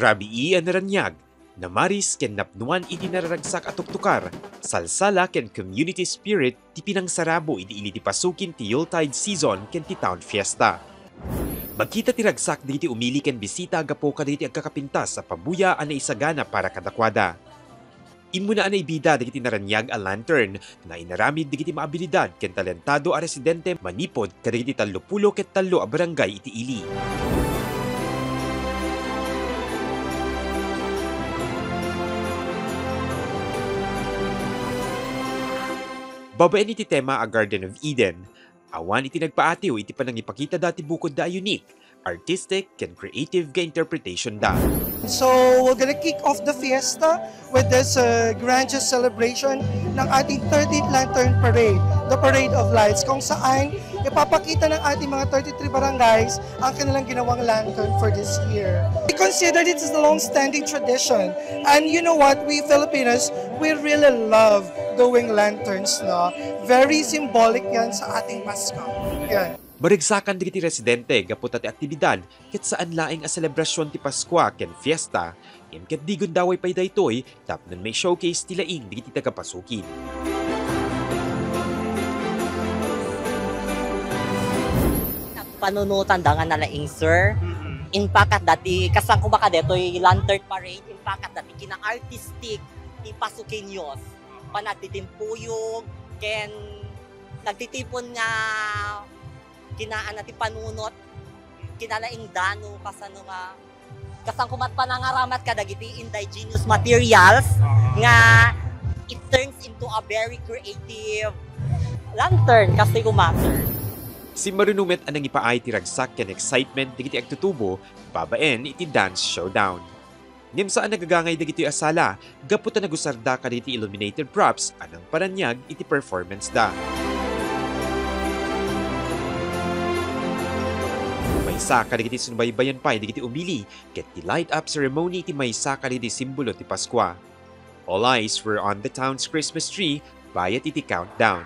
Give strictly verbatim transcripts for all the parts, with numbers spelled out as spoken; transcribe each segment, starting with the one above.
Rabii a naraniag, namaris ken napnuan iti nararagsak a tuktukar, salsala ken community spirit ti pinangsarabo iti ili ti pasukin ti Yuletide season ken ti Town Fiesta. Magkita ti ragsak dagiti umili ken bisita gapu kadagiti agkakapintas a pabuya a naisagana para kadakuada. Immuna a naibida dagiti naraniag a lantern nga inaramid dagiti maabilidad ken talentado a residente manipud kadagiti tallopulo ket tallo a barangay iti ili. Babaen iti tema a Garden of Eden, awan iti nagpaatiw iti panangipakitada ti bukodda a unique, artistic, ken creative nga interpretation da. So we're gonna kick off the fiesta with this uh, grandiose celebration ng ating thirteenth Lantern Parade, the Parade of Lights, kung saan ipapakita ng ating mga thirty-three barangays ang kanilang ginawang lantern for this year. We consider it as a long-standing tradition. And you know what? We Filipinos, we really love doing lanterns, no? Very symbolic yan sa ating Pasko. Yan. Maragsakan dagiti residente gapu ta ti aktibidad ket saan laeng a selebrasyon ti Paskua ken fiesta, ngem ket di gundaway pay daytoy tapno mai-showcase ti laing dagiti taga-Pasukin. Panunotanda nga nalaing, sir. Impakatda ti, kasano koma kadetoy lantern parade, impakatda ti kina-artistic ti Pasuqueños. Panagtitimpuyog, ken nagtitipon nga kinaana ti panunot, kinalaingda no kasano nga, kasano koma ti panangaramat kadagiti indigenous materials nga it turns into a very creative lantern, kastoy koma, sir. Simmaruno met a nangipaay ti ragsak ken excitement dagiti agtutubo babaen iti dance showdown. Ngem saan a nagagangay dagitoy a sala gapu ta nagusarda kadagiti illuminated props a nangparaniag iti performance da. Maysa kadagiti sinubaybayan pay dagiti umili ket ti light up ceremony ti maysa kadagiti simbolo ti Paskua. All eyes were on the town's Christmas tree bayat iti countdown.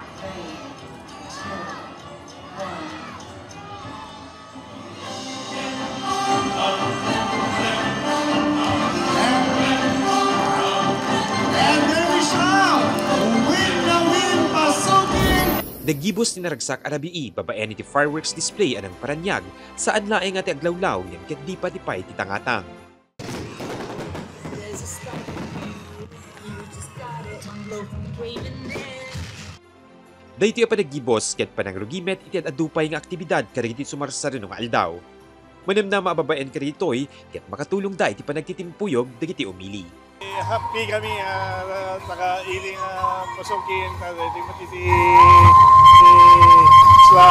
Naggibus ti naragsak a rabii babaen iti fireworks display a nangparaniag, saan laeng a ti aglawlaw ngem ket di pay ti tangatang. Daytoy a panaggibus ket panangrugi met iti ad-adu pay nga aktibidad kadagiti sumarsarino nga aldaw. Manamnama a babaen kadagitoy ket makatulongda iti panagtitimpuyog dagiti umili. Happy kami, ah, taga-ili nga Pasukin, taga-ili met iti, iti sa,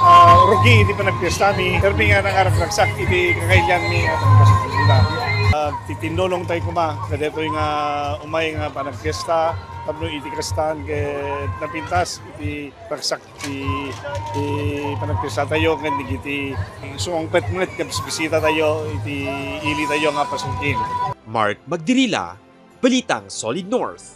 ah, rugi iti panagpiestami. Permi nga nangaragsak iti kakailianmi a taga-Pasukin. Ah, titinnulong tayo koma kadetoy nga umay nga panagpiesta tapno iti kastan ket napintas iti ragsak ti, ti panagpiesta tayo ken dagiti sumangpet met nga bisbisita tayo iti ili tayo nga Pasukin. Mark Magdirila, Balitang Solid North.